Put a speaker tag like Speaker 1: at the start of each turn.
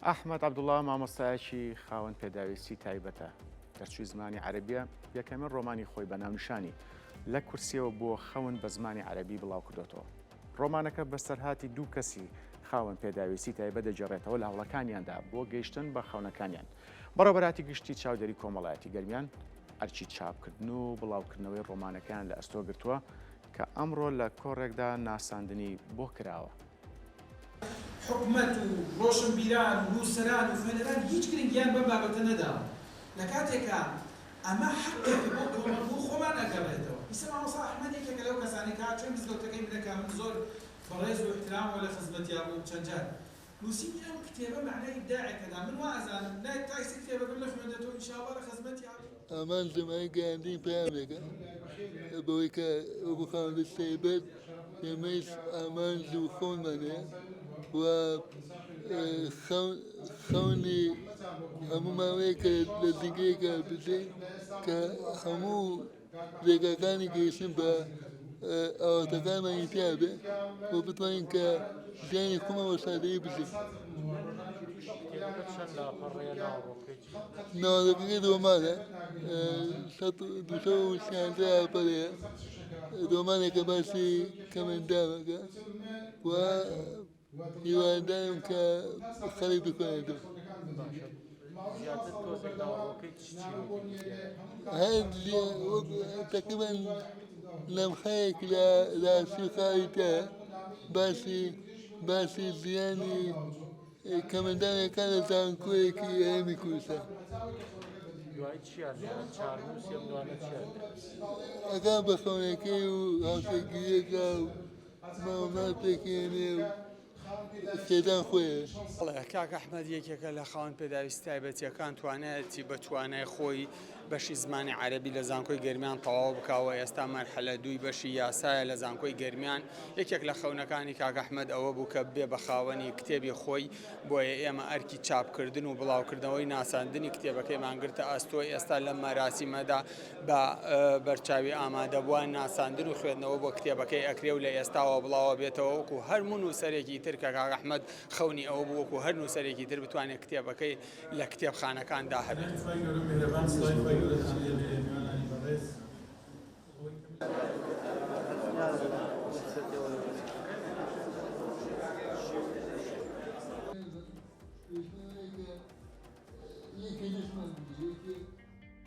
Speaker 1: ئەحمەد عەبدوڵا مامۆستایەکی خاوەن پێداویستی تایبەتە، دەرچووی زمانی عەرەبیە، یەکەمین ڕۆمانی خۆی بە ناونیشانی، لە کورسیەوە بۆ خەون بە زمانی عەرەبی بڵاوکردۆتەوە. ڕۆمانەکە بەسەرهاتی دوو کەسی خاوەن پێداویستی تایبەت دەگێڕێتەوە لە هەوڵەکانیاندا بۆ گەیشتن بە خەونەکانیان. بەڕێوەبەراتی گشتی چاودێری کۆمەڵایەتی گەرمیان ئەرکی چاپکردن و بڵاوکردنەوەی ڕۆمانەکەیان لە ئەستۆ گرتووە کە ئەمڕۆ لە کۆڕێکدا ناساندنی بۆ کراوە.
Speaker 2: حکومەت و ڕۆشنبیران و نووسەران و خوێنەران هیچ گرنگیان بەم بابەتە نەداوە لە کاتێکا ئەمە حەقێکە بۆ کۆمەڵ بۆ خۆمان ئەگەڕێتەوە ئیسە مامۆستا ئەحمەد یەکێکە لەو کەسانەی کە چۆن مزگەوتەکەی منە من زۆر بەڕێز و ئیحترامەوە لە خزمەتیا بووم چەند جار نووسینی ئەم کتێبە مەعنای ئیبداعێکە دا من وا ئەزانم نا تا ئیسە کتێبەکەم نەخوێندەتەوە ان شاء اللە لە خزمەتیا بم.
Speaker 3: ئامانجم ئەوەی گەیاندنی پەیامێکە بەوەی کە وەکو خاوەن تایبەت ئێمەیش ئامانج و خەونمان هەیە و خەونی هەموومان وەیە کە لە ژینگەیەکا بژین کە هەموو رێگاکانی گەیشتن بە ئاواتەکانمانی تیا بێ و بتوانین کە ژیانی خۆمان بە سادەیی بژین. ناوەڕۆکەکەی رۆمانە 213 لاپەڕەیە رۆمانێکە باسی کەمەندامەکە و هیوادارم کە خەڵک بخوێنێتەوە. هەر تقریبا لەمحەیەک لە ڕاستی خاوی تایە باسی باسی ژیانی کەمەندانەکان لە زانکۆیەکی هەرێمی کوردستان. ئەگا بە خەونەکەی و هاوسەرگیریەکە و ماڵ پێکهێنێ و خێزان خۆیە.
Speaker 4: بەڵێ کاک ئەحمەد یەکێکە لە خاوەن پێداویستی تایبەتیەکان توانایەتی بە توانای خۆی بەشی زمانی عەرەبی لە زانکۆی گەرمیان تەواو بکا و ئێستا مەرحەلە دووی بەشی یاسایە لە زانکۆی گەرمیان یەکێک لە خەونەکانی کاک ئەحمەد ئەوە بوو کە ببێ بە خاوەنی کتێبی خۆی بۆیە ئێمە ئەرکی چاپکردن و بڵاوکردنەوەی ناساندنی کتێبەکەیمان گرتە ئەستۆ ئێستا لەم مەراسیمەدا بە بەرچاوی ئامادەبووان ناساندن و خوێندنەوە بۆ کتێبەکەی ئەکرێ و لە ئێستاوە بڵاوە بێتەوە وەکو هەرموو نووسەرێکی تر کە کاک ئەحمەد خەونی ئەوە بوو وەکو هەر نووسەرێکی تر بتوانێت کتێبەکەی لە کتێبخانەکاندا هەبێت.
Speaker 2: خوای گەورە میهرەبان سڵاوی خوای گەورەتان لێ بێ.